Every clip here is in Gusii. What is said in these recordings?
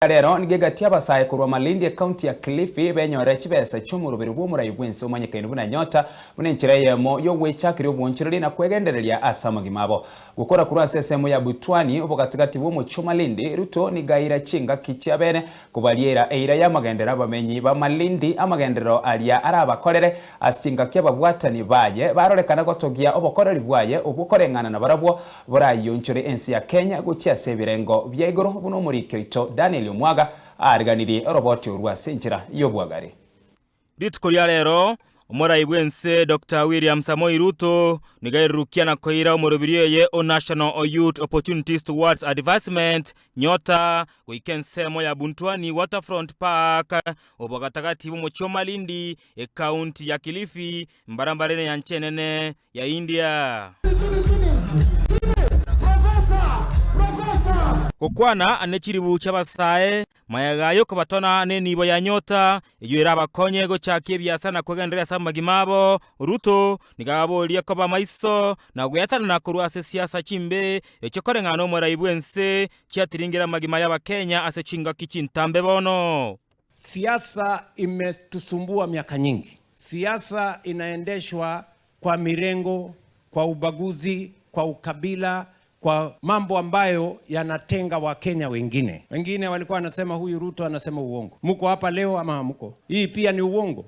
Rero nigo egati abasae korwa Malindi ecounty ya Kilifi benyore chibesa chi'omoroberi bw'omorai bw'ense omanyekaine buna Nyota buna enchera eyemo y'ogwechakeria obwoonchoreria na kwegendereria ase amagima abo. Gokora korwa ase esemo ya Butwani obogatigati bw'omochie o Malindi, Ruto nigo aira chingaki chia bene kobariera eira y'amagenderero abamenyi ba Malindi amagenderero aria arabakorere ase chingaki ababwatani baye barorekana gotogia obokoreri bwaye obwo koreng'ana nabarabwo Borayionchore ense ya Kenya gochia ase ebirengo bia igoro buna omoriki oito Daniel Omwaga aariganirie oroboti orwo ase enchera y'obwagare. Rituko ria rero, omorai bw'ense Doctor William Samoei Ruto nigo airurukia na koira omorobiri oye o National Youth Opportunities Towards Advancement, Nyota, goika ensemo ya Buntwani Waterfront Park, obogatagati bw'omochie o Malindi, ekaunti ya Kilifi, mbarambare nenyancha enene ya India. Gokwana ne chiribu chi'abasae, magega y'okobatona nenibo ya nyota, eyio erabakonye gochakia ebiasara na kwegendereria ase amagima abo, Ruto nigo ababorie koba maiso na gweatanana korwa ase siasa chimbe echio koreng'ana nomorai bw'ense chiatiringire amagima y'Abakenya ase chingaki chintambe bono. Siasa imetusumbua miaka nyingi. Siasa inaendeshwa kwa mirengo, kwa ubaguzi, kwa ukabila, kwa mambo ambayo yanatenga Wakenya wengine. Wengine walikuwa wanasema huyu Ruto anasema uongo. Muko hapa leo ama hamuko? Hii pia ni uongo.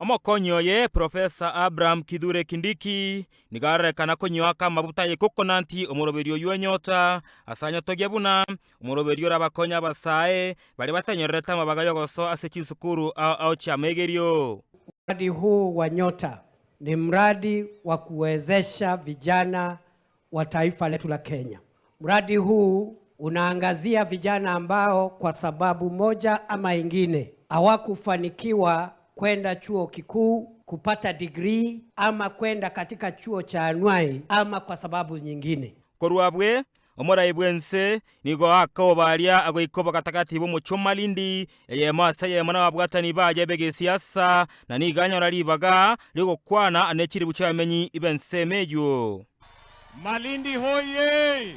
Omokonyi oye Professor Abraham Kithure Kindiki nigo arorekana konyoaka amabuta ye coconut omoroberi oyio enyota ase anyotogia buna omoroberi orabakonye abasae baria batanyorerete amabaga y'ogosoa ase chinsukuru ao ao chi'amegerio. Mradi huu wa Nyota ni mradi wa kuwezesha vijana wa taifa letu la Kenya. Mradi huu unaangazia vijana ambao kwa sababu moja ama ingine hawakufanikiwa kwenda chuo kikuu kupata degree ama kwenda katika chuo cha anuai ama kwa sababu nyingine. Korwa abwe, omorai bw'ense nigo akoba aria agoika obogatagati bw'omochie o Malindi, eyemo ase eyemo nababwatani baye b'egesiasa, na nigo anyora ribaga ri'ogokwana ne chiribu chi'abamenyi b'ensemo eyio. Malindi hoyee!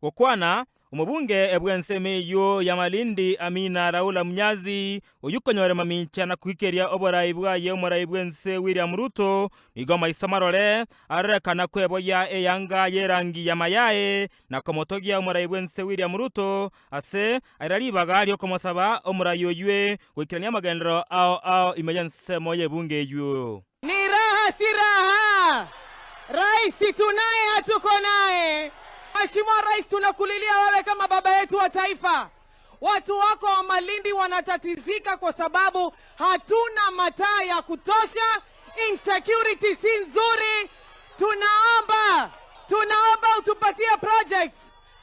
Gokwana, omobunge bw'ensemo eyio ya Malindi Amina Raula Mnyazi, oyio okonyora mamincha na koikeria oborai bwaye omorai bw'ense William Ruto, nigo amaiso marore arorekana kweboyia eyanga y'erangi ya mayae na komotogia omorai bw'ense William Ruto ase aira ribaga ri'okomosaba omorai oyio goikerania amagenderero ao ao ime y'ensemo y'ebunge eyio. Ni raha si raha, rais tunaye hatuko naye. Mheshimiwa Rais, tunakulilia wewe kama baba yetu wa taifa. Watu wako wa Malindi wanatatizika kwa sababu hatuna mataa ya kutosha, insecurity si nzuri. Tunaomba, tunaomba utupatie projects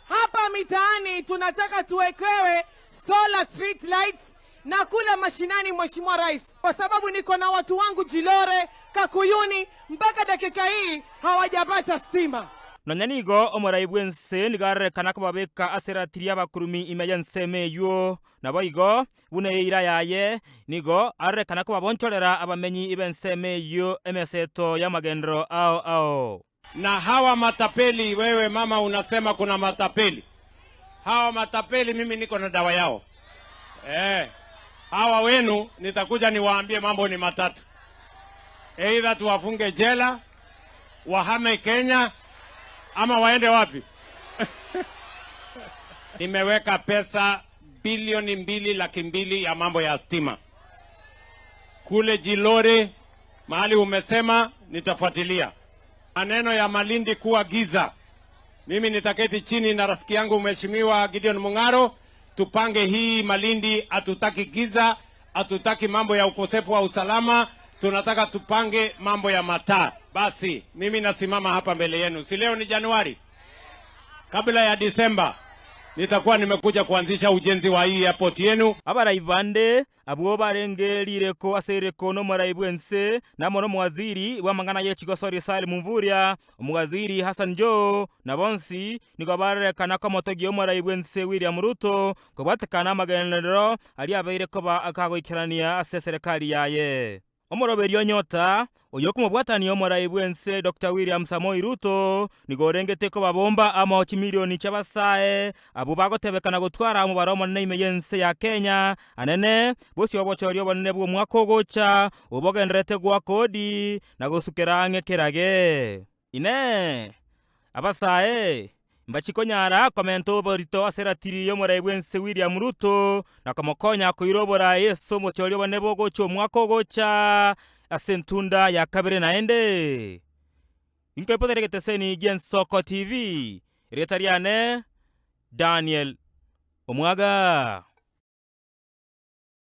hapa mitaani, tunataka tuwekewe solar street lights na kule mashinani, Mheshimiwa Rais, kwa sababu niko na watu wangu Jilore, Kakuyuni, mpaka dakika hii hawajapata stima. Nonya nigo omorai bw'ense nigo arorekana kobabeka ase eratiri y'abakurumi ime y'ensemo eyio. Naboigo, buna eira yaye, nigo arorekana kobabonchorera abamenyi b'ensemo eyio emeseto y'amagenderero ao ao. Na hawa matapeli, wewe mama unasema kuna matapeli. Hawa matapeli mimi niko na dawa yao. Eh, hawa wenu nitakuja niwaambie mambo ni matatu. Either tuwafunge jela, wahame Kenya ama waende wapi? Nimeweka pesa bilioni 2 200,000 ya mambo ya stima kule Jilore, mahali umesema nitafuatilia maneno ya Malindi kuwa giza. Mimi nitaketi chini na rafiki yangu Mheshimiwa Gideon Mung'aro tupange hii Malindi. Hatutaki giza, hatutaki mambo ya ukosefu wa usalama, tunataka tupange mambo ya mataa. Basi mimi nasimama hapa mbele yenu, si leo ni Januari, kabla ya Disemba nitakuwa nimekuja kuanzisha ujenzi wa hii airport yenu. Abarai bande Abwo barenge rireko ase ereko nomorai bw'ense, na amo nomowaziri bw'amang'ana ye chigosori Salim Mvurya, omowaziri Hassan Joho, na bonsi nigo barorekana komotogia omorai bw'ense William Ruto kobwatekana amagenderero aria abeire koba akagoikerania ase eserekari yaye. Omoroberio o Nyota, oyio okomobwatania omorai bw'ense Doctor William Samoei Ruto, nigo orengete kobabomba amo chimilioni chi'abasae abwo bagotebekana gotwara omobaro omonene ime y'ense ya Kenya, anene bosio obochori obonene bw'omwaka ogocha, obwo bogendererete goaka odi na gosukera ang'e kerage. Inee! Abasae mbachie konyara komenta oborito ase eratiri y'omorai bw'ense William Ruto na komokonya koira oborai ase omochori obonene bogocha omwaka ogocha ase entunda ya kabere naende? Inkoipotere egeteseni gi'Ensoko TV, erieta riane Daniel Omwaga.